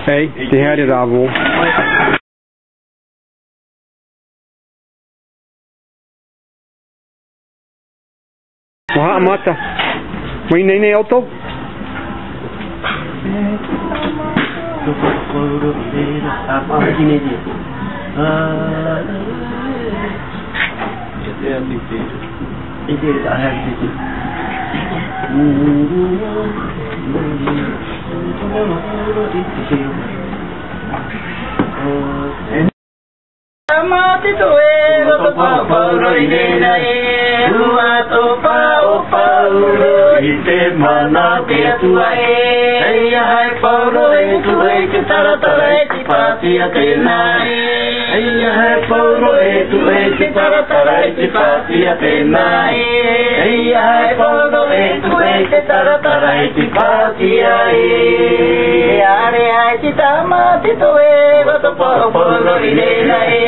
Ei, te haere rāvō. Waha amata. Mai nei nei auto. I te mana te atua e Eia hai pauro e tu e te taratara e te pātia tēnā e Eia hai pauro e tu e te taratara e te pātia tēnā e Eia hai pauro e tu e te taratara e te pātia e Are ai te tama te toe Wato pao pauro i reira e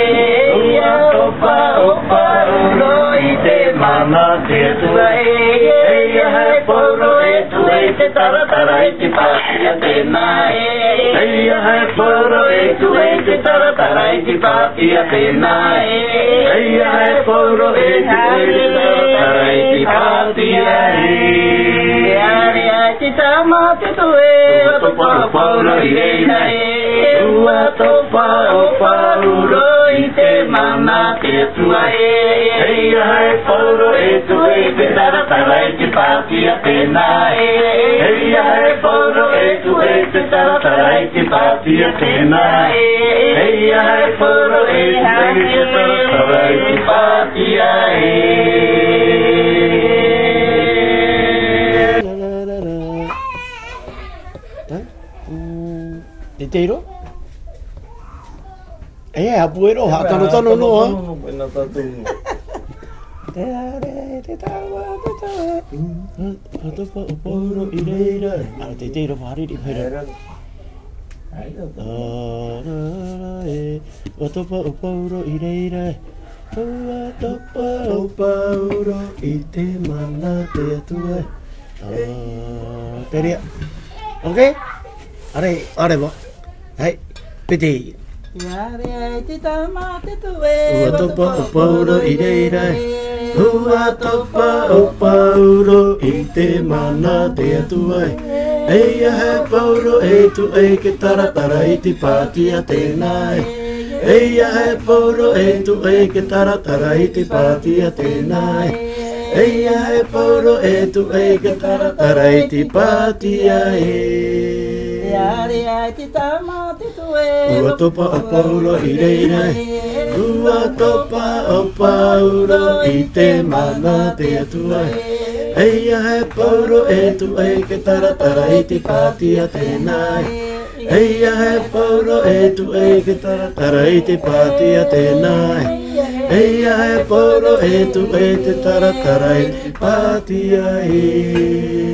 Ua topa o pauro i te mana te atua e Eia hai pauro e tu e te taratara e te pātia tēnā e Eia hai pauro e tu e te taratara e te pātia tēnā e Eia hai pauro e tu e te taratara e te pātia e Are ai te tama te toe Ua topa o pauro i reira e Ua topa o pauro i te mana te atua e Eia hai pauro e tu e te taratara e te pātia tēnā e Eia hai pauro e tu e te taratara e te pātia tēnā e Eia hai pauro e tu e te taratara e te pātia e. Te teiro? E, hapu ero, ha tano tano no, ha? Te are, te tawa, te tawa. Hatopa o pauro i reira. Ara te teiro whariri pera. Hatopa o pauro i reira. Hatopa o pauro i te mana te atua. Te rea. Ok? Are, are mo. Hei, piti. Iare ai te tama te tue. Ua topa o pauro i reira. Ua topa o pauro i te mana te atua. Eia he pauro e tu e ke taratara i te pātia tēnā. Eia he pauro e tu e ke taratara i te pātia tēnā. Eia he pauro e tu e ke taratara i te pātia e. Iare ai te tama te tue. Ua topa o pauro i reira. Ua topa o pauro i te mana te atua. Eia he pauro e tu e ke taratara i te pātia tēnā. Eia he pauro e tu e ke taratara i te pātia tēnā. Eia he pauro e tu e te taratara i te pātia e.